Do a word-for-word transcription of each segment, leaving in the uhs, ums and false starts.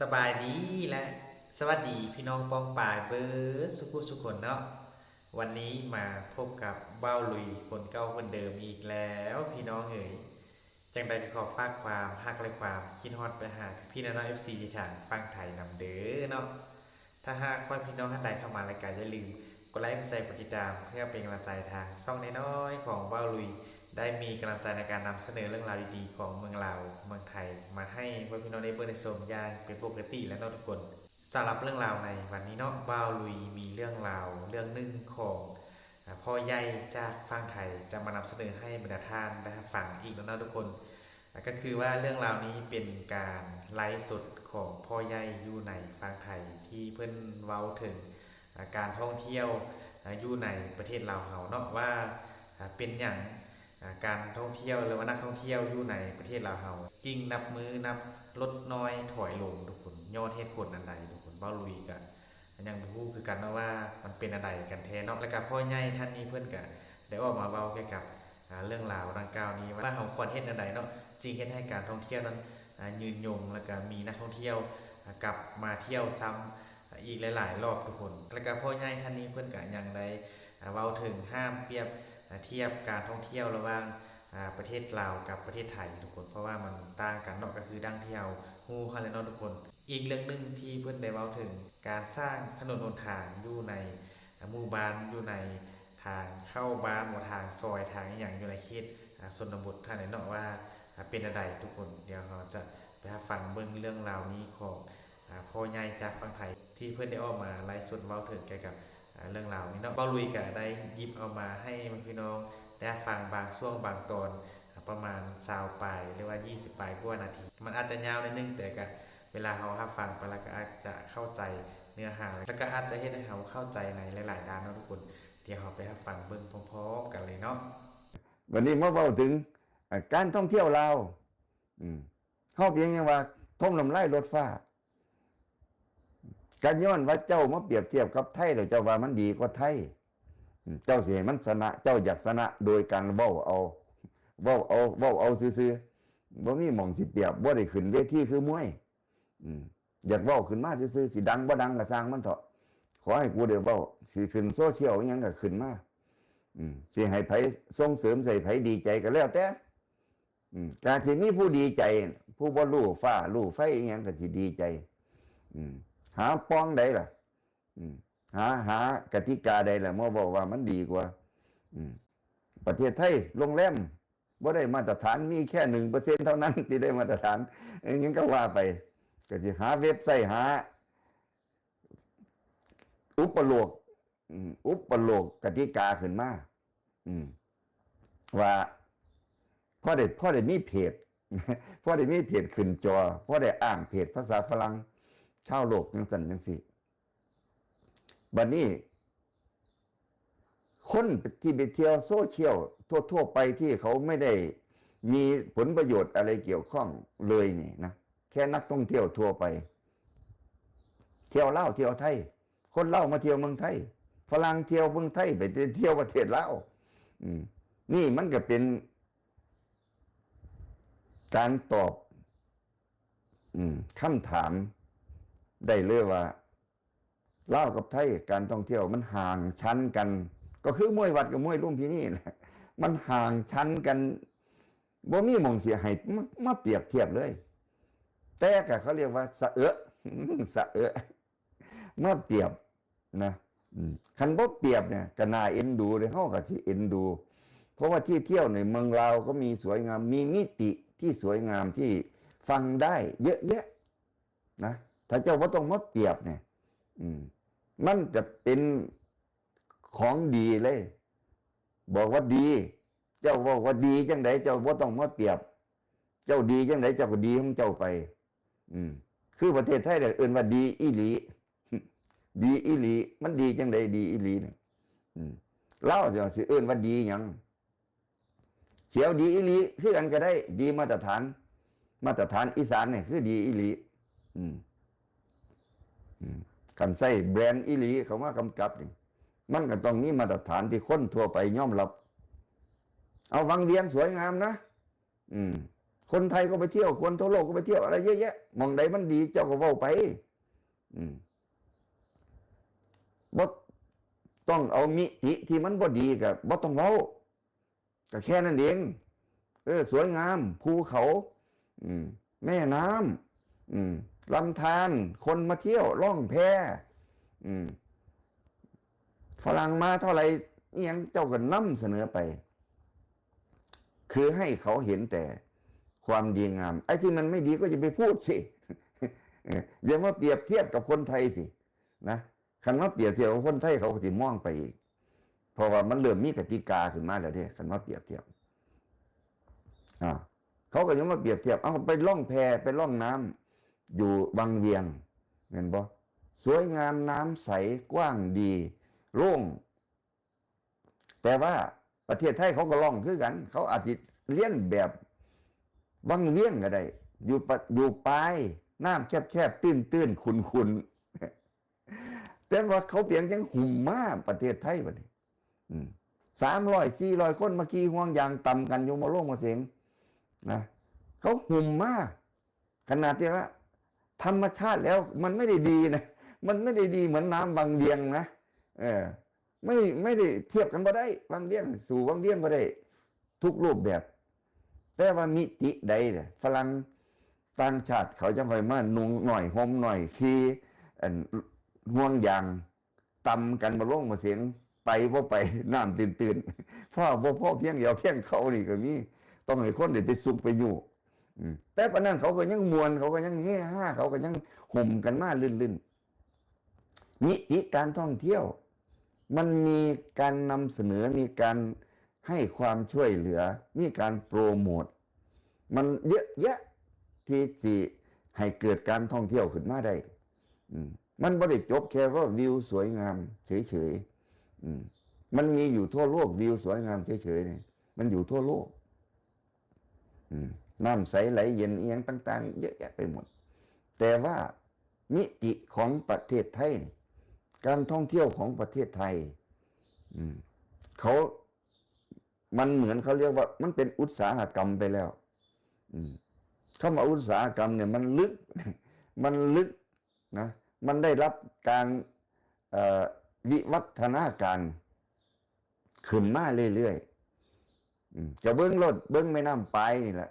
สบายดีและสวัสดีพี่น้องป้องปายเบิดสุขุสุขคนเนาะ วันนี้มาพบกับเบ้าลุยคนเก่าคนเดิมอีกแล้วพี่น้องเอ๋ย จังใดก็ขอฝากความฮักและความคิดฮอดไปหาพี่ๆน้องๆ เอฟซี ที่ทางฝั่งไทยนำเด้อเนาะ ถ้าหากว่าพี่น้องท่านใดเข้ามารายการอย่าลืมกดไลค์กดแชร์กดติดตามเพื่อเป็นกำลังใจทางช่องน้อยๆของเบ้าลุย ได้มีกำลังใจในการนำเสนอเรื่องราวดีๆของเมืองลาวเมืองไทยมาให้พ่อพี่น้องได้เบิ่งได้ชมอย่างเป็นปกติและเนาะทุกคน สำหรับเรื่องราวในวันนี้เนาะเบ้าลุยมีเรื่องราวเรื่องหนึ่งของอ่าพ่อใหญ่จากฝั่งไทยจะมานำเสนอให้บรรดาท่านได้รับฟังอีกแล้วเนาะทุกคน อ่ะก็คือว่าเรื่องราวนี้เป็นการไลฟ์สดของพ่อใหญ่อยู่ในฝั่งไทยที่เพิ่นเว้าถึงอ่ะการท่องเที่ยวอ่ะอยู่ในประเทศลาวเฮาเนาะว่าอ่ะเป็นหยังอ่ะการท่องเที่ยวหรือว่านักท่องเที่ยวอยู่ในประเทศลาวเฮายิ่งนับมื้อนับลดน้อยถอยลงทุกคนย้อนเหตุผลอันใดทุกคนเบ้าลุยก็ยังบ่ฮู้คือกันเนาะว่ามันเป็นอันใดกันแท้เนาะแล้วก็พ่อใหญ่ท่านนี้เพิ่นก็ได้ออกมาเว้าเกี่ยวกับ อ่าเรื่องราวดังกล่าวนี้ว่าเราควรเฮ็ดแนวใดเนาะจึงเฮ็ดให้การท่องเที่ยวนั้นอ่ายืนยงแล้วก็มีนักท่องเที่ยวอ่ากลับมาเที่ยวซ้ำอีกหลายๆรอบทุกคนแล้วก็พ่อใหญ่ท่านนี้เพิ่นก็ยังได้อ่าเว้าถึงห้ามเปรียบอ่าเทียบการท่องเที่ยวระหว่างอ่าประเทศลาวกับประเทศไทยทุกคนเพราะว่ามันต่างกันเนาะก็คือดังที่เราฮู้หั้นแหละเนาะทุกคนอีกเรื่องหนึ่งที่เพิ่นได้เว้าถึงการสร้างถนนหนทางอยู่ใน หมู่บ้านอยู่ในทางเข้าบ้านบ่ทางซอยทางอีหยังอยู่ในเขตอ่าชนบทท่านใดเนาะว่าอ่าเป็นอันใดทุกคนเดี๋ยวเราจะไปรับฟังเบิ่งเรื่องราวนี้ของอ่าพ่อใหญ่จากฝั่งไทยที่เพิ่นได้ออกมาไลฟ์สดเว้าถึงเกี่ยวกับอ่าเรื่องราวนี้เนาะเบ้าลุยก็ได้หยิบเอามาให้พี่น้องได้ฟังบางช่วงบางตอนอ่าประมาณซาวปลายหรือว่ายี่สิบปลายกว่านาทีมันอาจจะยาวนิดนึงแต่ก็เวลาเรารับฟังไปแล้วก็อาจจะเข้าใจเนื้อหาแล้วก็อาจจะเฮ็ดให้เราเข้าใจในหลายๆด้านเนาะทุกคน เดี๋ยวเราไปรับฟังเบิ่งพร้อมๆกันเลยเนาะ วันนี้มาเว้าถึงอ่าการท่องเที่ยวลาวอืมเฮาเพียงแค่ว่าทมน้ำลายรถฟ้าก็ย้อนว่าเจ้ามาเปรียบเทียบกับไทยแล้วเจ้าว่ามันดีกว่าไทยอืมเจ้าสิให้มันชนะ เจ้าอยากชนะโดยการเว้าเอา เว้าเอาเว้าเอาซื่อๆบ่มีหม่องสิเปรียบบ่ได้ขึ้นเวทีคือมวยอืมอยากเว้าขึ้นมาซื่อๆสิดังบ่ดังก็ซ่างมันเถาะขอให้กูได้เว้าสิขึ้นโซเชียลอิหยังก็ขึ้นมาอืมสิให้ไผส่งเสริมใส่ไผดีใจก็แล้วแต่อืมการสิมีผู้ดีใจ ผู้บ่รู้ฟ้ารู้ไฟอิหยังก็สิดีใจอืมหาปองใดล่ะอืมหาหากติกาใดล่ะมาบอกว่ามันดีกว่าอืมประเทศไทยโรงแรมบ่ได้มาตรฐานมีแค่หนึ่งเปอร์เซ็นต์เท่านั้นที่ได้มาตรฐานอิหยังก็ว่าไปก็สิหาเว็บไซต์หา อุปโลกอืมอุปโลกกติกาขึ้นมาอืมว่าพ่อได้พ่อได้มีเพจพ่อได้มีเพจขึ้นจอพ่อได้อ้างเพจภาษาฝรั่งชาวโลกจังซั่นจังซี่บัดนี้ คนที่ไปเที่ยวโซเชียลทั่วๆไปที่เขาไม่ได้มีผลประโยชน์อะไรเกี่ยวข้องเลยนี่นะแค่นักท่องเที่ยวทั่วไป เที่ยวลาวเที่ยวไทย คนลาวมาเที่ยวเมืองไทย ฝรั่งเที่ยวเมืองไทยไปเที่ยวประเทศลาวอืมนี่มันก็เป็นการตอบอืมคำถามได้เลยว่าลาวกับไทยการท่องเที่ยวมันห่างชั้นกัน ก็คือมวยวัดกับมวยลุมพินีแหละมันห่างชั้นกันบ่มีหม่องสิให้มามาเปรียบเทียบเลย แต่ก็เขาเรียกว่าสะเอะ สะเอะมาเปรียบนะอืมคันบ่เปรียบเนี่ยก็น่าเอ็นดูเลยเฮาก็สิเอ็นดู เพราะว่าที่เที่ยวในเมืองลาวก็มีสวยงามมีมิติที่สวยงามที่ฟังได้เยอะแยะนะถ้าเจ้าบ่ต้องมาเปรียบเนี่ยอืมมันจะเป็นของดีเลย บอกว่าดี เจ้าบอกว่าดีจังใดเจ้าบ่ต้องมาเปรียบ เจ้าดีจังใดเจ้าก็ดีของเจ้าไป อืม คือประเทศไทยเนี่ยเอิ้นว่าดีอีหลี ดีอีหลี มันดีจังใดดีอีหลีเนี่ยอืมลาวสิสิเอิ้นว่าดีหยังเสียวดีอีหลีคือกันก็ได้ ดีมาตรฐาน มาตรฐานอีสานเนี่ยคือดีอีหลีอืมอืมคันใช้แบรนด์อีหลีเขามากำกับนี่มันก็ต้องมีมาตรฐานที่คนทั่วไปยอมรับ เอาวังเวียงสวยงามนะอืม คนไทยก็ไปเที่ยว คนทั่วโลกก็ไปเที่ยว อะไรเยอะแยะ หม่องใดมันดีเจ้าก็เว้าไป อืมบ่ต้องเอามิติที่มันบ่ดีก็บ่ต้องเว้า ก็แค่นั้นเอง เออ สวยงาม ภูเขา อืม แม่น้ำ อืม ลำธาร คนมาเที่ยว ล่องแพ อืม ฝรั่งมาเท่าไหร่ อิหยังเจ้าก็นำเสนอไป คือให้เขาเห็นแต่ความดีงาม ไอ้ที่มันไม่ดีก็อย่าไปพูดสิ เออ อย่ามาเปรียบเทียบกับคนไทยสิ นะ คันมาเปรียบเทียบกับคนไทย เขาก็สิมองไปอีก เพราะว่ามันเริ่มมีกติกาขึ้นมาแล้วเด้ คันมาเปรียบเทียบ อ่า เขาก็ยังมาเปรียบเทียบ เอาไปล่องแพ ไปล่องน้ำ อยู่วังเวียง เห็นบ่ สวยงาม น้ำใส กว้างดี โล่ง แต่ว่าประเทศไทยเขาก็ล่องคือกัน เขาอาจจะเลียนแบบวังเวียงก็ได้ อยู่ปะ อยู่ปลายน้ำแคบๆ ตื้นๆ ขุ่นๆ แต่ว่าเขาเพียงจังหุ่มมาประเทศไทยบัดนี้ อืม สามร้อย สี่ร้อย คนมาขี่ห่วงยางตำกันอยู่มาโลงมาเสง นะ เขาหุ่มมา ขนาดที่ว่า ธรรมชาติแล้วมันไม่ได้ดีนะ มันไม่ได้ดีเหมือนน้ำวังเวียงนะ เออ ไม่ ไม่ได้เทียบกันบ่ได้ วังเวียง สู้วังเวียงบ่ได้ ทุกรูปแบบ แต่ว่ามิติใดเนี่ย ฝรั่งต่างชาติเขาจังค่อยมานุ่งหน่อย ห่มหน่อย ขี่ อัน ห่วงยาง ตำกันมาโลงมาเสง ไปบ่ไป น้ำตื้นๆ พอบ่พอเพียงเดียวเพียงเขานี่ก็มี ต้องให้คนได้ไปสุกไปอยู่ อืม แต่ปานนั้นเขาก็ยังม่วน เขาก็ยังเฮฮา เขาก็ยังห่มกันมาลื่นๆ มิติการท่องเที่ยว มันมีการนำเสนอ มีการให้ความช่วยเหลือ มีการโปรโมท มันเยอะแยะที่สิให้เกิดการท่องเที่ยวขึ้นมาได้ อืม มันบ่ได้จบแค่ว่าวิวสวยงามเฉยๆ อืม มันมีอยู่ทั่วโลก วิวสวยงามเฉยๆ เนี่ย มันอยู่ทั่วโลก อืม น้ำใสไหลเย็นอิหยังต่างๆ เยอะแยะไปหมด แต่ว่ามิติของประเทศไทยนี่ การท่องเที่ยวของประเทศไทย อืม เขา มันเหมือนเขาเรียกว่า มันเป็นอุตสาหกรรมไปแล้ว อืม คำว่าอุตสาหกรรมเนี่ย มันลึก มันลึกนะ มันได้รับการ เอ่อ วิวัฒนาการขึ้นมาเรื่อยๆ อืม จะเบิ่งโลด เบิ่งแม่น้ำปายนี่แหละ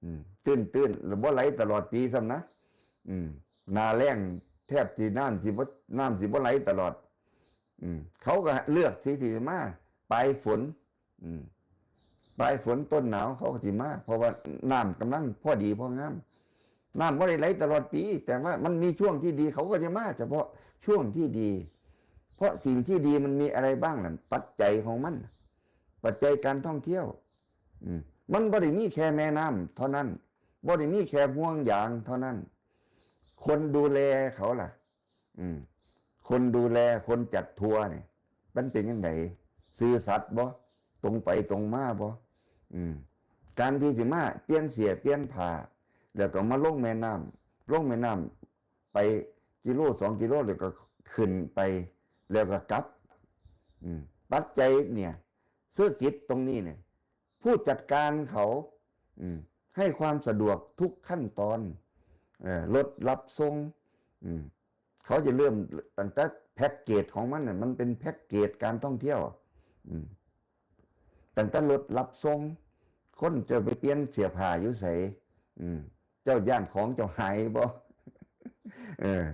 อืม ตื้นๆ แล้วบ่ไหลตลอดปีซ้ำนะ อืม หน้าแล้งแทบสิน้ำสิบ่ น้ำสิบ่ไหลตลอด อืม เขาก็เลือกสิที่มาปลายฝน อืม ปลายฝนต้นหนาวเขาก็สิมา เพราะว่าน้ำกำลังพอดีพองาม น้ำบ่ได้ไหลตลอดปี แต่ว่ามันมีช่วงที่ดี เขาก็จะมาเฉพาะช่วงที่ดี เพราะสิ่งที่ดีมันมีอะไรบ้างนั่น ปัจจัยของมัน ปัจจัยการท่องเที่ยว อืม มันบ่ได้มีแค่แม่น้ำเท่านั้น บ่ได้มีแค่ห่วงยางเท่านั้น คนดูแลเขาล่ะ อืม คนดูแล คนจัดทัวร์เนี่ย มันเป็นจั่งใด ซื่อสัตย์บ่ ตรงไปตรงมาบ่ อืม การที่สิมาเปลี่ยนเสื้อเปลี่ยนผ้า แล้วก็มาลงแม่น้ำ ลงแม่น้ำไปกิโลสองกิโล แล้วก็ขึ้นไป แล้วก็กลับ อืม ปัจจัยเนี่ย เศรษฐกิจตรงนี้เนี่ย ผู้จัดการเขา อืม ให้ความสะดวกทุกขั้นตอน เอ่อ รถรับส่ง อืม เขาจะเริ่มตั้งแต่แพ็กเกจของมันน่ะ มันเป็นแพ็กเกจการท่องเที่ยว อืม ตั้งแต่รถรับส่ง คนจะไปเปลี่ยนเสื้อผ้าอยู่ไส อืม เจ้าย้านของเจ้าหายบ่ เออ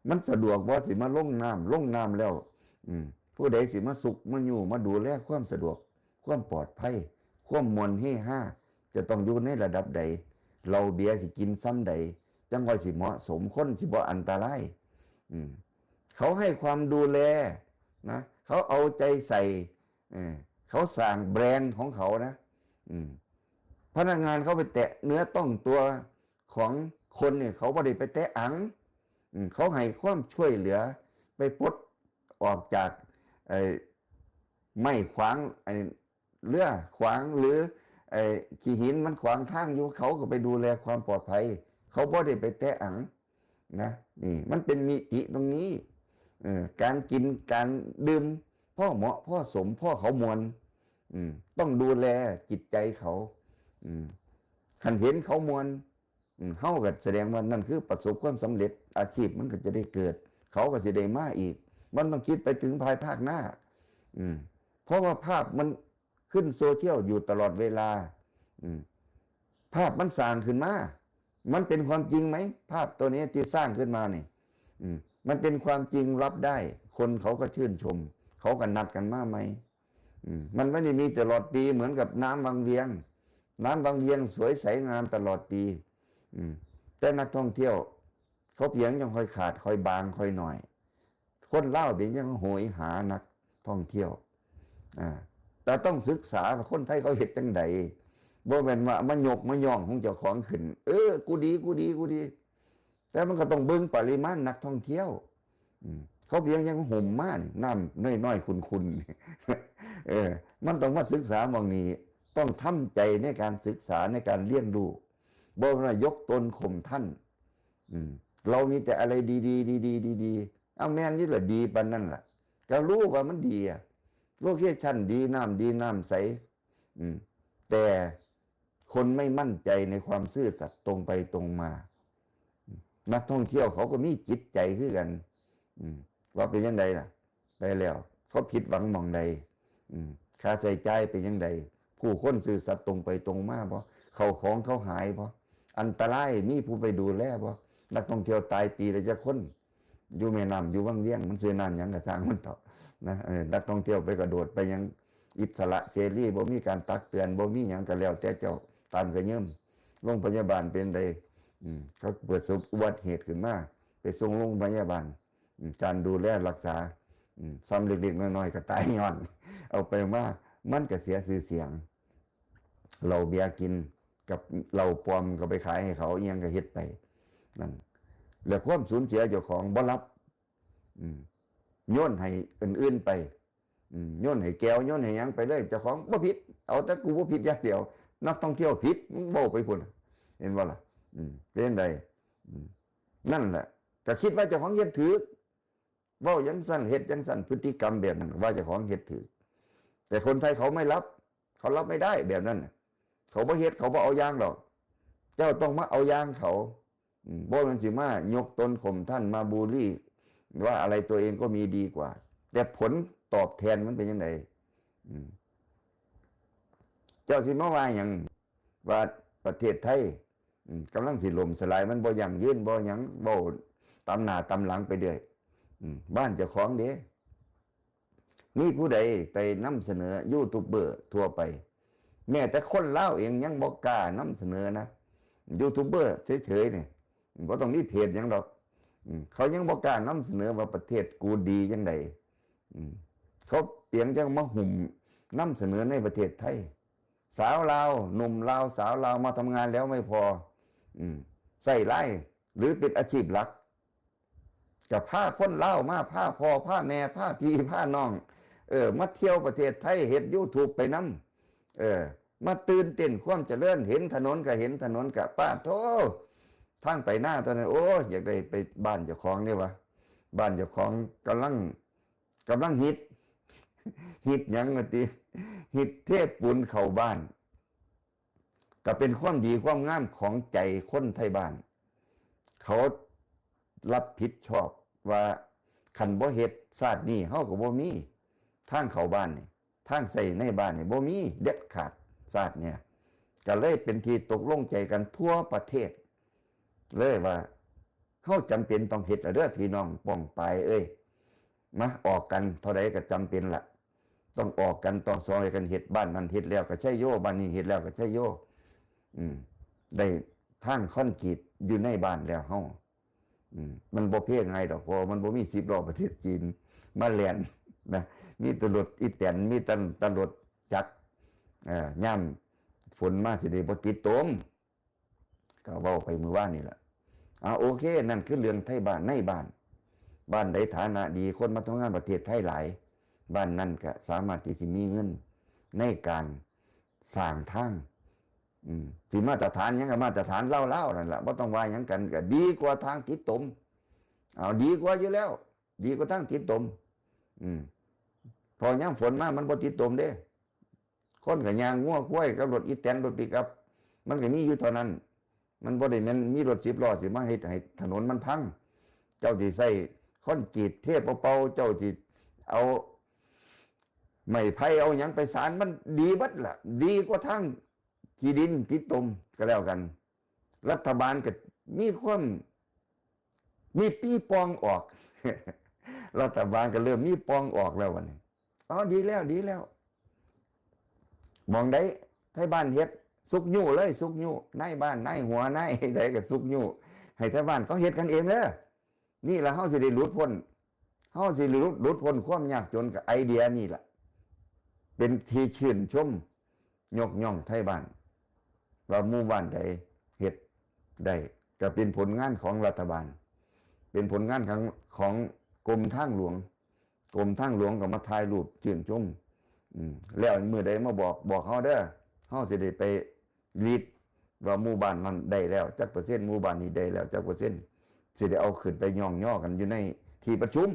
มันสะดวกบ่ สิมาลงน้ำ ลงน้ำแล้ว อืม ผู้ใดสิมาสุกมาอยู่ มาดูแลความสะดวก ความปลอดภัย ความม่วนเฮฮา จะต้องอยู่ในระดับใด เหล้าเบียร์สิกินส่ำใด จั่งค่อยสิเหมาะสม คนสิบ่อันตราย อืม เขาให้ความดูแลนะ เขาเอาใจใส่ เออ เขาสร้างแบรนด์ของเขานะ อืม พนักงานเขาไปแตะเนื้อต้องตัวของคนเนี่ย เขาบ่ได้ไปแตะอัง อืม เขาให้ความช่วยเหลือ ไปปลดออกจาก ไอ้ไม้ขวาง ไอ้เรือขวาง หรือไอ้ขี้หินมันขวางทางอยู่ เขาก็ไปดูแลความปลอดภัย เขาบ่ได้ไปแตะอัง นะ นี่มันเป็นมิติตรงนี้ เออ การกินการดื่ม พอเหมาะพอสม พอเขาม่วน อืม ต้องดูแลจิตใจเขา อืม คันเห็นเขาม่วน อืม เฮาก็แสดงว่านั่นคือประสบความสำเร็จ อาชีพมันก็จะได้เกิด เขาก็สิได้มาอีก มันต้องคิดไปถึงภายภาคหน้า อืม เพราะว่าภาพมันขึ้นโซเชียลอยู่ตลอดเวลา อืม ภาพมันสร้างขึ้นมา มันเป็นความจริงไหม ภาพตัวนี้ที่สร้างขึ้นมานี่ อืม มันเป็นความจริงรับได้ คนเขาก็ชื่นชม เขาก็นัดกันมาไหม อืม มันไม่ได้มีตลอดปีเหมือนกับน้ำวังเวียง น้ำวังเวียงสวยใสงามตลอดปี อืม แต่นักท่องเที่ยว เขาเพียงยังค่อยขาดค่อยบางค่อยหน่อย คนลาวเป็นยังโหยหานักท่องเที่ยว อ่า แต่ต้องศึกษาว่าคนไทยเขาเฮ็ดจังใด บ่แม่นว่ามายกมาย่องของเจ้าของขึ้น เออ กูดี กูดี กูดี แต่มันก็ต้องเบิ่งปริมาณนักท่องเที่ยว อืม เขาเพียงยังห่มมานี่ น้ำน้อยๆ ขุ่นๆ เออ มันต้องมาศึกษาหม่องนี้ ต้องทำใจในการศึกษาในการเรียนรู้ บ่แม่นว่ายกตนข่มท่าน อืม เรามีแต่อะไรดีๆ ดีๆ ดีๆ เอาแม่นนี่แหละดีปานนั่นล่ะ ก็รู้ว่ามันดีอะ โลเคชั่นดี น้ำดี น้ำใส อืม แต่คนไม่มั่นใจในความซื่อสัตย์ตรงไปตรงมา นักท่องเที่ยวเขาก็มีจิตใจคือกัน อืม ว่าเป็นจั่งใดล่ะ ไปแล้ว เขาผิดหวังหม่องใด อืม ค่าใช้จ่ายเป็นจั่งใด ผู้คนซื่อสัตย์ตรงไปตรงมาบ่ เข้าของเขาหายบ่ อันตรายมีผู้ไปดูแลบ่ นักท่องเที่ยวตายปีละจักคน อยู่แม่น้ำอยู่วังเวียง มันชื่อน้ำหยังก็ช่างมันเถาะนะ เออ นักท่องเที่ยวไปกระโดดไปหยังอิสระเสรี บ่มีการตักเตือน บ่มีหยังก็แล้วแต่เจ้า ตามกระเยิม โรงพยาบาลเป็นใด อืม เขาเกิดอุบัติเหตุขึ้นมา ไปส่งโรงพยาบาล อืม การดูแลรักษา อืม ซ้ำเล็กๆ น้อยๆ ก็ตายย้อน เอาไปมา มันก็เสียชื่อเสียง เหล้าเบียร์กินกับเหล้าปลอมก็ไปขายให้เขา อิหยังก็เฮ็ดไป นั่น แล้วความสูญเสียเจ้าของบ่รับ อืม โยนให้อื่นๆไป อืม โยนให้แก้ว โยนให้หยังไปเลย เจ้าของบ่ผิด เอาแต่กูบ่ผิดอย่างเดียว นักท่องเที่ยวผิด มึงเว้าไปพุ้น เห็นบ่ล่ะ อืม เป็นจั่งใด อืม นั่นแหละ ก็คิดว่าเจ้าของเฮ็ดถูก เว้าจั่งซั้น เฮ็ดจั่งซั้น พฤติกรรมแบบนั้น ว่าเจ้าของเฮ็ดถูก แต่คนไทยเขาไม่รับ เขารับไม่ได้แบบนั้นน่ะ เขาบ่เฮ็ด เขาบ่เอาอย่างดอก เจ้าต้องมาเอาอย่างเขา อืม บ่แม่นสิมายกตนข่มท่าน มาบูลลี่ ว่าอะไรตัวเองก็มีดีกว่า แต่ผลตอบแทนมันเป็นจั่งใด อืม เจ้าสิมาว่าหยัง ว่าประเทศไทย อืม กำลังสิล่มสลาย มันบ่ยั่งยืน บ่หยัง เว้าตามหน้าตามหลังไปเรื่อย อืม บ้านเจ้าของเด้ มีผู้ใดไปนำเสนอ ยูทูบเบอร์ทั่วไป แม้แต่คนลาวเองยังบ่กล้านำเสนอนะ ยูทูบเบอร์เฉยๆ นี่ บ่ต้องมีเพจหยังดอก อืม เขายังบ่กล้านำเสนอว่าประเทศกูดีจั่งใด อืม เขาเพียงจั่งมาหุ้มนำเสนอในประเทศไทย สาวลาว หนุ่มลาว สาวลาวมาทำงานแล้วไม่พอ อืม ใส่ร้าย หรือเป็นอาชีพหลัก ก็พาคนลาวมา พาพ่อ พาแม่ พาพี่ พาน้อง เออ มาเที่ยวประเทศไทย เฮ็ดยูทูบไปนำ เออ มาตื่นเต้นความเจริญ เห็นถนนก็เห็นถนน ก็ ปาดโธ่ ทางไปนาตอนนั้น โอ้ย อยากได้ไปบ้านเจ้าของเด้วะ บ้านเจ้าของกำลัง กำลังฮิต ฮิตหยังว่าติ ฮิตเทปูนเข้าบ้าน ก็เป็นความดีความงามของใจคนไทบ้าน เขารับผิดชอบว่าคันบ่เฮ็ด ชาตินี้เฮาก็บ่มีทางเข้าบ้านนี่ ทางใช้ในบ้านนี่บ่มีเด็ดขาด ชาติเนี่ย ก็เลยเป็นที่ตกลงใจกันทั่วประเทศ เลยว่า เฮาจำเป็นต้องเฮ็ดแล้วเด้อพี่น้องป้องปายเอ้ย มาออกกันเท่าใดก็จำเป็นละ ต้องออกกัน ต้องซอยกันเฮ็ด บ้านนั้นเฮ็ดแล้วก็ชัยโย บ้านนี้เฮ็ดแล้วก็ชัยโย อืม ได้ทางคอนกรีตอยู่ในบ้านแล้วเฮา อืม มันบ่เพง่ายดอก เพราะว่ามันบ่มีสิบล้อประเทศจีนมาแล่นนะ มีแต่รถอีแตน มีแต่ แต่รถจักร เอ่อ ยามฝนมาสิได้บ่ติดตม ก็เว้าไปมื้อวานนี่แหละ อ่า โอเค นั่นคือเรื่องไทบ้านในบ้าน บ้านใดฐานะดี คนมาทำงานประเทศไทยหลาย บ้านนั้นก็สามารถที่สิมีเงินในการสร้างทาง อืม สิมาตรฐานหยังก็มาตรฐานลาวๆ นั่นล่ะ บ่ต้องว่าหยังกัน ก็ดีกว่าทางติดตม เอา ดีกว่าอยู่แล้ว ดีกว่าทางติดตม อืม พอยามฝนมามันบ่ติดตมเด้ คนก็ย่างงัวควายกับรถอีแตน รถปิกอัพ มันก็มีอยู่เท่านั้น มันบ่ได้แม่นมีรถสิบล้อสิมาเฮ็ดให้ถนนมันพัง เจ้าสิใส่คอนกรีตเทเป่าๆ เจ้าสิเอาไม้ไผ่เอาหยังไปสาน มันดีเบิดล่ะ ดีกว่าทางขี้ดินติดตมก็แล้วกัน รัฐบาลก็มีความ มีปีปองออก รัฐบาลก็เริ่มมีปองออกแล้ววันนี้ อ๋อ ดีแล้ว ดีแล้ว หม่องใดไทบ้านเฮ็ด สุกยู้เลย สุกยู้ นายบ้าน นายหัว นายใดก็สุกยู้ ให้ไทบ้านเขาเฮ็ดกันเองเด้อ นี่ล่ะเฮาสิได้หลุดพ้น เฮาสิหลุด หลุดพ้นความยากจนกับไอเดียนี่ล่ะ เป็นที่ชื่นชม ยกย่องไทบ้าน ว่าหมู่บ้านใดเฮ็ดได้ ก็เป็นผลงานของรัฐบาล เป็นผลงานของ ของกรมทางหลวง กรมทางหลวงก็มาถ่ายรูปชื่นชม อืม แล้วมื้อใดมาบอก บอกเฮาเด้อ เฮาสิได้ไปลิสต์ว่าหมู่บ้านนั้นได้แล้วจักเปอร์เซ็นต์ หมู่บ้านนี้ได้แล้วจักเปอร์เซ็นต์ สิได้เอาขึ้นไปย่องย่อกันอยู่ในที่ประชุม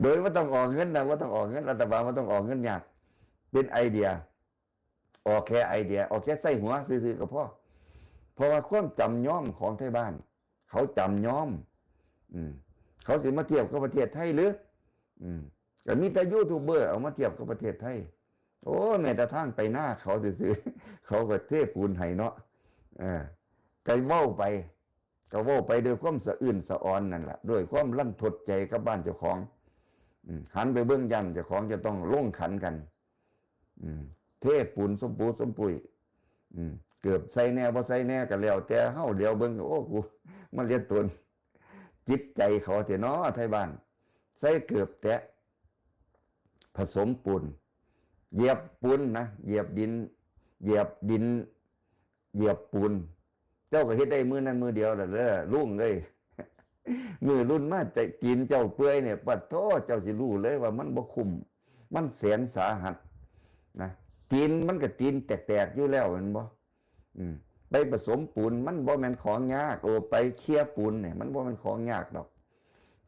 โดยบ่ต้องออกเงินนะ บ่ต้องออกเงิน รัฐบาลบ่ต้องออกเงินยาก เป็นไอเดีย ออกแค่ไอเดีย ออกแค่ใส่หัวซื่อๆก็พอ เพราะว่าความจำยอมของไทบ้าน เขาจำยอม อืม เขาสิมาเทียบกับประเทศไทยหรือ อืม ก็มีแต่ยูทูบเบอร์เอามาเทียบกับประเทศไทย โอ้ แม้แต่ทางไปนาเขาซื่อๆ เขาก็เทปูนให้เนาะ เออ ก็เว้าไป ก็เว้าไปด้วยความสะอื้นสะออนนั่นแหละ ด้วยความรันทดใจกับบ้านเจ้าของ อืม หันไปเบิ่งย่านเจ้าของจะต้องลงขันกัน อืม เทปูนสมปูสมปุย อืม เกือบใส่แน่บ่ใส่แน่ก็แล้วแต่เฮา เหลียวเบิ่ง โอ้ กู มันเหลือตน จิตใจเขาแท้เนาะ ไทบ้าน ใส่เกือบแตะ ผสมปูน เหยียบปูนนะ เหยียบดิน เหยียบดิน เหยียบปูน เจ้าก็เฮ็ดได้มื้อนั้นมื้อเดียวล่ะเด้อลุงเอ้ย มื้อรุ่นมาใจตีนเจ้าเปื่อยเนี่ย ปัดโธ่ เจ้าสิรู้เลยว่ามันบ่คุ้ม มันแสนสาหัสนะ ตีนมันก็ตีนแตกๆอยู่แล้วแม่นบ่ อืม ไปผสมปูนมันบ่แม่นของยาก โอ้ ไปเคลียร์ปูนเนี่ย มันบ่แม่นของยากดอก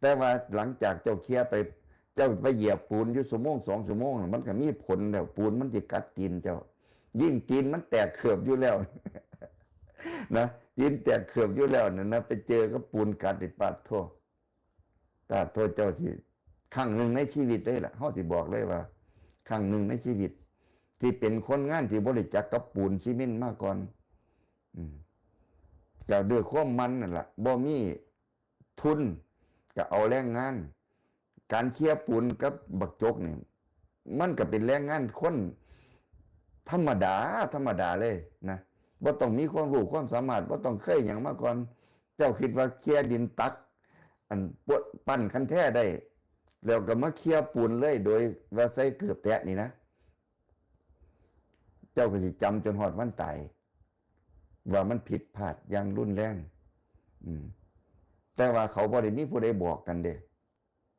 แต่ว่าหลังจากเจ้าเคลียร์ไป เจ้าไปเหยียบปูนอยู่ชั่วโมงสองชั่วโมงน่ะ มันก็มีผลแล้ว ปูนมันสิกัดตีนเจ้า ยิ่งตีนมันแตกเขิบอยู่แล้ว นะ ตีนแตกเขิบอยู่แล้วนั่นนะ ไปเจอกับปูนกัดนี่ ปาดโธ่ ปาดโธ่ เจ้าสิ ครั้งหนึ่งในชีวิตเลยล่ะ เฮาสิบอกเลยว่า ครั้งหนึ่งในชีวิต ที่เป็นคนงานที่บ่รู้จักกับปูนซีเมนต์มาก่อน อืม ก็ด้วยความมันนั่นล่ะ บ่มีทุน ก็เอาแรงงาน การเคลียร์ปูนกับบักจกนี่ มันก็เป็นแรงงานคนธรรมดา ธรรมดาเลยนะ บ่ต้องมีความรู้ความสามารถ บ่ต้องเคยหยังมาก่อน เจ้าคิดว่าเคลียร์ดินตัก อันปวดปั้นคันแท้ได้ แล้วก็มาเคลียร์ปูนเลย โดยว่าใส่เกือบแตะนี่นะ เจ้าก็สิจำจนฮอดวันตาย ว่ามันผิดพลาดอย่างรุนแรง อืม แต่ว่าเขาบ่ได้มีผู้ใดบอกกันเด้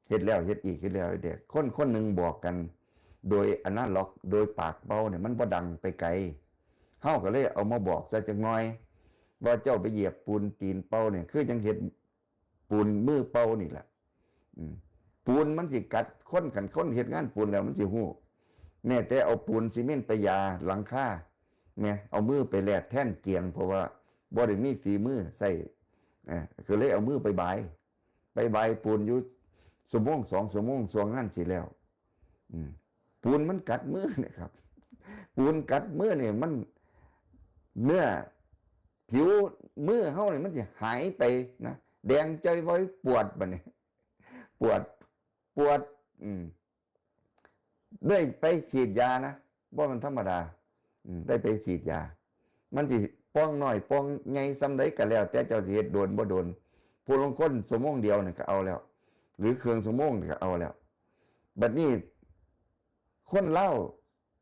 เฮ็ดแล้วเฮ็ดอีก เฮ็ดแล้วเฮ็ดอีก คนคนหนึ่งบอกกัน โดยอนาล็อก โดยปากเป่าเนี่ย มันบ่ดังไปไกล เฮาก็เลยเอามาบอกซะจักหน่อย ว่าเจ้าไปเหยียบปูนตีนเป่าเนี่ย คือจั่งเฮ็ดปูนมือเป่านี่แหละ อืม ปูนมันสิกัดคน คันคนเฮ็ดงานปูนแล้วมันสิฮู้ แม้แต่เอาปูนซีเมนต์ไปยาหลังคา แม่ เอามือไปแลดแทนเกียง เพราะว่าบ่ได้มีฝีมือใส่ เอ่อ ก็เลยเอามือไปบาย ไปบายปูนอยู่ชั่วโมงสองชั่วโมง ช่วงนั้นสิแล้ว อืม ปูนมันกัดมือเนี่ยครับ ปูนกัดมือเนี่ยมัน เนื้อผิวมือเฮาเนี่ยมันสิหายไปนะ แดงจ้อยว้อย ปวดบัดนี้ ปวด ปวด อืม ได้ไปฉีดยานะ บ่แม่นธรรมดา อืม ได้ไปฉีดยา มันสิป่องน้อยป่องใหญ่ส่ำใดก็แล้ว แต่เจ้าสิเฮ็ดโดนบ่โดน ผู้ลางคนชั่วโมงเดียวนี่ก็เอาแล้ว หรือเครื่องชั่วโมงนี่ก็เอาแล้ว บัดนี้คนลาว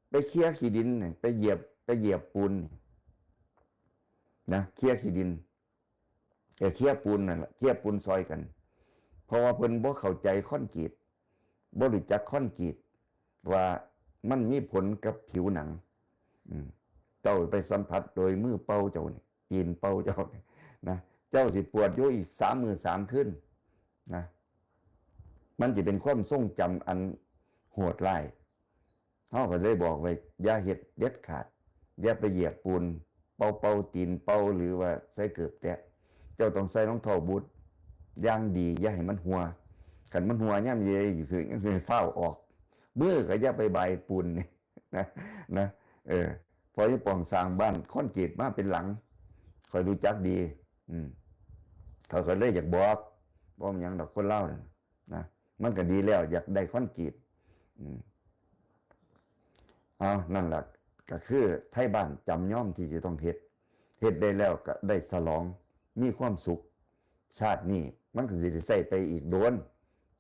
ไปเคลียร์ขี้ดินนี่ ไปเหยียบ ไปเหยียบปูนนี่นะ เคลียร์ขี้ดิน เอ่อ เคลียร์ปูนนั่นล่ะ เคลียร์ปูนซอยกัน เพราะว่าเพิ่นบ่เข้าใจคอนกรีต บ่รู้จักคอนกรีต ว่ามันมีผลกับผิวหนัง อืม เจ้าไปสัมผัสโดยมือเป่าเจ้านี่ ตีนเป่าเจ้านี่นะ เจ้าสิปวดอยู่อีกสามมื้อสามคืนนะ มันสิเป็นความทรงจำอันโหดร้าย เฮาก็เลยบอกไว้ อย่าเฮ็ดเด็ดขาด อย่าไปเหยียบปูน เป่าเป่าตีนเป่า หรือว่าใส่เกิบแตะ เจ้าต้องใส่รองเท้าบูทอย่างดี อย่าให้มันหัว คันมันหัวยามใดอยู่คือฟ้าวออก มือก็อย่าไปบายปูนนี่ นะ นะ เออ พออีป๋องสร้างบ้านคอนกรีตมาเป็นหลัง ข้อยรู้จักดี อืม เขาก็เลยอยากบอก บ่มีหยังดอกคนลาวนั่นนะ มันก็ดีแล้ว อยากได้คอนกรีต อืม เอา นั่นล่ะ ก็คือไทบ้านจำยอมที่จะต้องเฮ็ด เฮ็ดได้แล้วก็ได้สลอง มีความสุข ชาตินี้มันก็สิได้ใช้ไปอีกโดน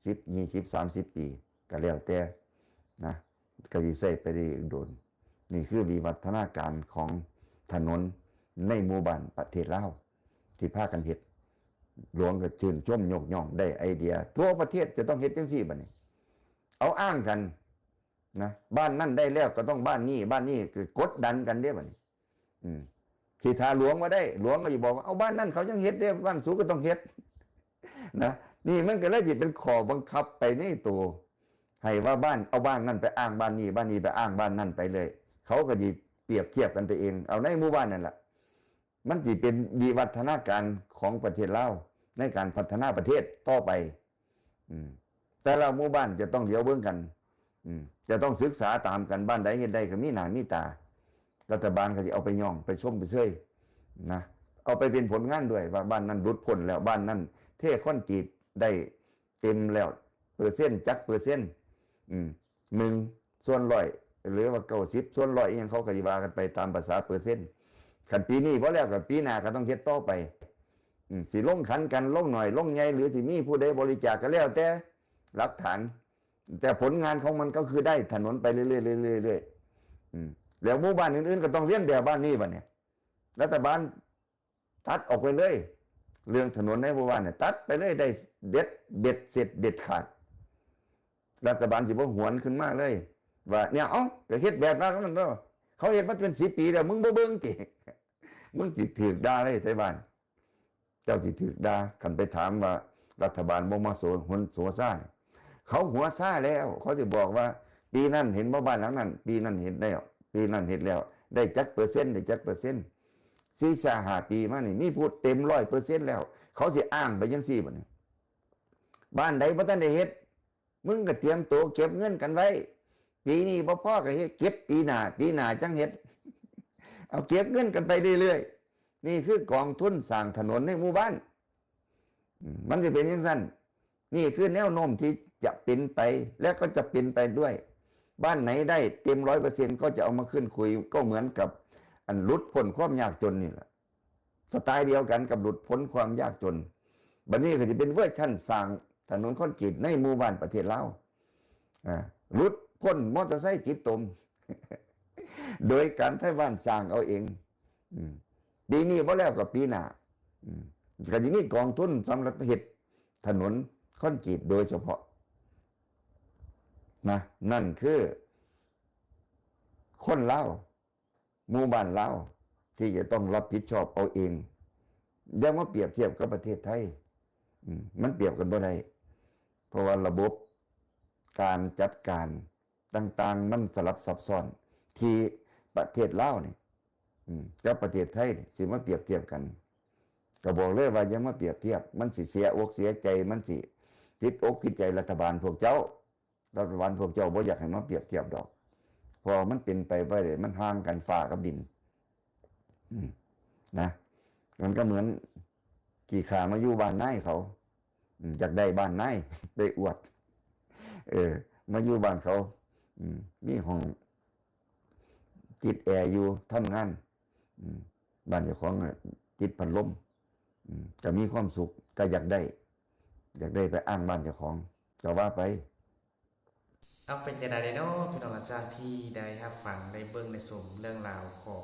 สิบ ยี่สิบ สามสิบ ปี ก็แล้วแต่นะ ก็สิใช้ไปได้อีกโดน นี่คือวิวัฒนาการของถนนในหมู่บ้านประเทศลาว ที่พากันเฮ็ด หลวงก็ชื่นชมยกย่อง ได้ไอเดีย ทั่วประเทศจะต้องเฮ็ดจังซี่บัดนี้ เอาอ้างกันนะ บ้านนั่นได้แล้วก็ต้องบ้านนี้ บ้านนี้คือกดดันกันเด้บัดนี้ อืม สิถ้าหลวงบ่ได้ หลวงก็สิบอกว่า เอา บ้านนั่นเขายังเฮ็ดเด้ บ้านสูก็ต้องเฮ็ด นะ นี่มันก็เลยสิเป็นข้อบังคับไปในตัว ให้ว่าบ้าน เอาบ้านนั่นไปอ้างบ้านนี้ บ้านนี้ไปอ้างบ้านนั่นไปเลย เขาก็สิเปรียบเทียบกันไปเอง เอาในหมู่บ้านนั่นล่ะ มันสิเป็นวิวัฒนาการของประเทศลาว ในการพัฒนาประเทศต่อไป อืม แต่ละหมู่บ้านจะต้องเหลียวเบิ่งกัน อืม จะต้องศึกษาตามกัน บ้านใดเฮ็ดได้ก็มีหน้ามีตา รัฐบาลก็สิเอาไปย่อง ไปชมไปเชยนะ เอาไปเป็นผลงานด้วย ว่าบ้านนั้นหลุดพ้นแล้ว บ้านนั้นเทคอนกรีตได้เต็มแล้ว เปอร์เซ็นต์จักเปอร์เซ็นต์ อืม หนึ่งส่วนร้อย หรือว่า เก้าสิบส่วนร้อย อิหยังเขาก็สิว่ากันไปตามภาษาเปอร์เซ็นต์ คันปีนี้บ่แล้วก็ปีหน้าก็ต้องเฮ็ดต่อไป อืม สิลงขันกัน ลงหน่อย ลงใหญ่ หรือสิมีผู้ใดบริจาคก็แล้วแต่หลักฐาน แต่ผลงานของมันก็คือได้ถนนไปเรื่อยๆ เรื่อยๆ เรื่อยๆ อืม แล้วหมู่บ้านอื่นๆ ก็ต้องเลียนแบบบ้านนี้บัดเนี่ย รัฐบาลตัดออกไปเลย เรื่องถนนในหมู่บ้านเนี่ย ตัดไปเลย ได้เด็ด เบ็ดเสร็จเด็ดขาด รัฐบาลสิบ่หวนขึ้นมาเลย ว่าเนี่ย เอ้า ก็เฮ็ดแบบนั้นนั่นเนาะ เขาเฮ็ดมาเป็นสิบปีแล้ว มึงบ่เบิ่งติ มึงสิถูกด่าเลยไทบ้าน เจ้าสิถูกด่า คันไปถามว่ารัฐบาลบ่มาโส หนโสซ่าเนี่ย เขาหัวซ่าแล้ว เขาสิบอกว่า ปีนั้นเห็นบ่บ้านหลังนั้น ปีนั้นเห็นแล้ว ปีนั้นเฮ็ดแล้ว ได้จักเปอร์เซ็นต์ ได้จักเปอร์เซ็นต์ สี่ห้าปีมานี่ มีผู้เต็มร้อยเปอร์เซ็นต์แล้ว เขาสิอ้างไปจังซี่บัดนี้ บ้านใดบ่ทันได้เฮ็ด มึงก็เตรียมตัวเก็บเงินกันไว้ ปีนี้บ่พอก็เฮ็ด เก็บปีหน้า ปีหน้าจั่งเฮ็ด เอาเก็บเงินกันไปเรื่อยๆ นี่คือกองทุนสร้างถนนในหมู่บ้าน อืม มันสิเป็นจั่งซั้น นี่คือแนวโน้มที่จะเป็นไป และก็จะเป็นไปด้วย บ้านไหนได้เต็มร้อยเปอร์เซ็นต์ ก็จะเอามาขึ้นคุย ก็เหมือนกับอันหลุดพ้นความยากจนนี่แหละ สไตล์เดียวกันกับหลุดพ้นความยากจน บัดนี้ก็สิเป็นเวอร์ชันสร้างถนนคอนกรีตในหมู่บ้านประเทศลาว อ่า หลุดพ้นมอเตอร์ไซค์ติดตม โดยการไทบ้านสร้างเอาเอง อืม ปีนี้บ่แล้วก็ปีหน้า อืม ก็สิมีกองทุนสำหรับเฮ็ดถนนคอนกรีตโดยเฉพาะ นะ นั่นคือคนลาว หมู่บ้านลาว ที่จะต้องรับผิดชอบเอาเอง อย่ามาเปรียบเทียบกับประเทศไทย อืม มันเปรียบกันบ่ได้ เพราะว่าระบบการจัดการต่างๆ มันสลับซับซ้อน ที่ประเทศลาวนี่ อืม กับประเทศไทยนี่ สิมาเปรียบเทียบกัน ก็บอกเลยว่าอย่ามาเปรียบเทียบ มันสิเสียอกเสียใจ มันสิผิดอกผิดใจรัฐบาลพวกเจ้า รัฐบาลพวกเจ้าบ่อยากให้มาเปรียบเทียบดอก เพราะว่ามันเป็นไปบ่ได้ มันห่างกันฟ้ากับดิน อืม นะ มันก็เหมือนขี้ข้ามาอยู่บ้านนายเขา อืม อยากได้บ้านนาย ได้อวด เออ มาอยู่บ้านเขา อืม มีห้องติดแอร์อยู่ ทำงาน อืม บ้านเจ้าของน่ะติดพัดลม อืม ก็มีความสุข ก็อยากได้ อยากได้ไปอ้างบ้านเจ้าของ ก็ว่าไป เอาเป็นจั่งใดเนาะพี่น้อง หลังจากที่ได้รับฟังได้เบิ่งได้ชมเรื่องราวของ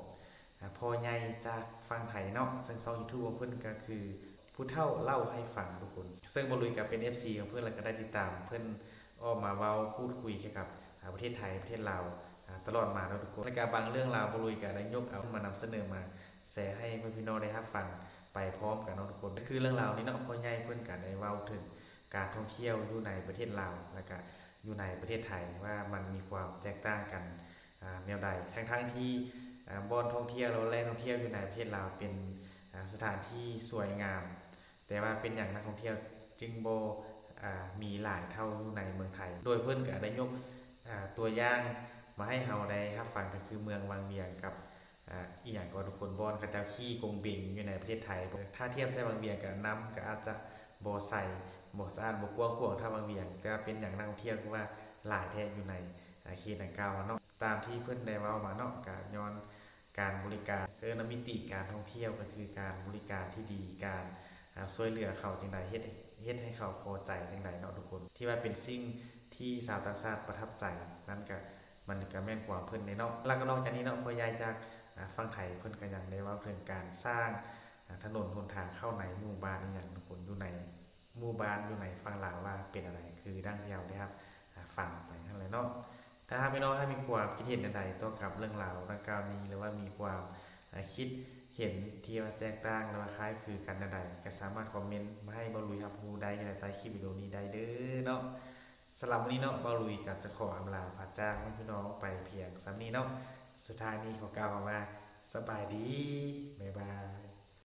อ่าพ่อใหญ่จากฝั่งไทยเนาะ ซึ่งช่อง YouTube ของเพิ่นก็คือผู้เฒ่าเล่าให้ฟังทุกคน ซึ่งบ่ลุยก็เป็น เอฟซี ของเพิ่น แล้วก็ได้ติดตามเพิ่นออกมาเว้าพูดคุยเกี่ยวกับอ่าประเทศไทยประเทศลาวอ่าตลอดมาเนาะทุกคน แล้วก็บางเรื่องราวบ่ลุยก็ได้ยกเอามานำเสนอมาแชร์ให้เพื่อนพี่น้องได้รับฟังไปพร้อมกันเนาะทุกคน ก็คือเรื่องราวนี้เนาะ พ่อใหญ่เพิ่นก็ได้เว้าถึง การท่องเที่ยวอยู่ในประเทศลาว แล้วก็อยู่ในประเทศไทย ว่ามันมีความแตกต่างกันอ่าแนวใด ทั้งๆที่ อ่าบ่อนท่องเที่ยวหรือว่าแหล่งท่องเที่ยวอยู่ในประเทศลาวเป็นอ่าสถานที่สวยงาม แต่ว่าเป็นหยังนักท่องเที่ยวจึงบ่อ่ามีหลายเท่าอยู่ในเมืองไท โดยเพิ่นก็ได้ยกอ่าตัวอย่างมาให้เฮาได้รับฟังก็คือเมืองวังเวียงกับอ่าอีหยังก็ทุกคน บ่อนเขาเจ้าขี่กงเบงอยู่ในประเทศไทย ถ้าเทียบใส่วังเวียงกับน้ำก็อาจจะบ่ใสบ่สะอาดบ่กว้างขวางเท่าวังเวียง แต่ว่าเป็นหยังนักท่องเที่ยวคือว่าหลายแท้อยู่ในอ่าเขตดังกล่าวอะเนาะ ตามที่เพิ่นได้เว้ามาเนาะ ก็ย้อนการบริการ เออ นำมิติการท่องเที่ยวก็คือการบริการที่ดี การอ่าช่วยเหลือเขาจังใด เฮ็ด เฮ็ดให้เขาพอใจจังใดเนาะทุกคน ที่ว่าเป็นสิ่งที่ชาวต่างชาติประทับใจ นั่นก็ มันก็แม่นความเพิ่นเด้เนาะ แล้วก็นอกจากนี้เนาะ พ่อใหญ่จากอ่าฝั่งไทยเพิ่นก็ยังได้เว้าถึงการสร้างอ่าถนนหนทางเข้าในหมู่บ้านอีหยังทุกคน อยู่ในหมู่บ้านอยู่ในฝั่งลาวว่าเป็นอะไร คือดังที่เราได้รับอ่าฟังไปนั่นแหละเนาะ ถ้าหากพี่น้องมีความคิดเห็นใดๆต่อกับเรื่องราวดังกล่าวนี้ หรือว่ามีความอ่าคิดเห็นที่ว่าแตกต่างหรือว่าคล้ายคือกันใดๆก็สามารถคอมเมนต์มาให้เบาลุยรับรู้ได้อยู่ในใต้คลิปวิดีโอนี้ได้เด้อเนาะ สำหรับวันนี้เนาะ เบาลุยก็จะขออำลาพระจากพี่น้องไปเพียงส่ำนี้เนาะ สุดท้ายนี้ขอกล่าวคำว่าสบายดี บ๊ายบาย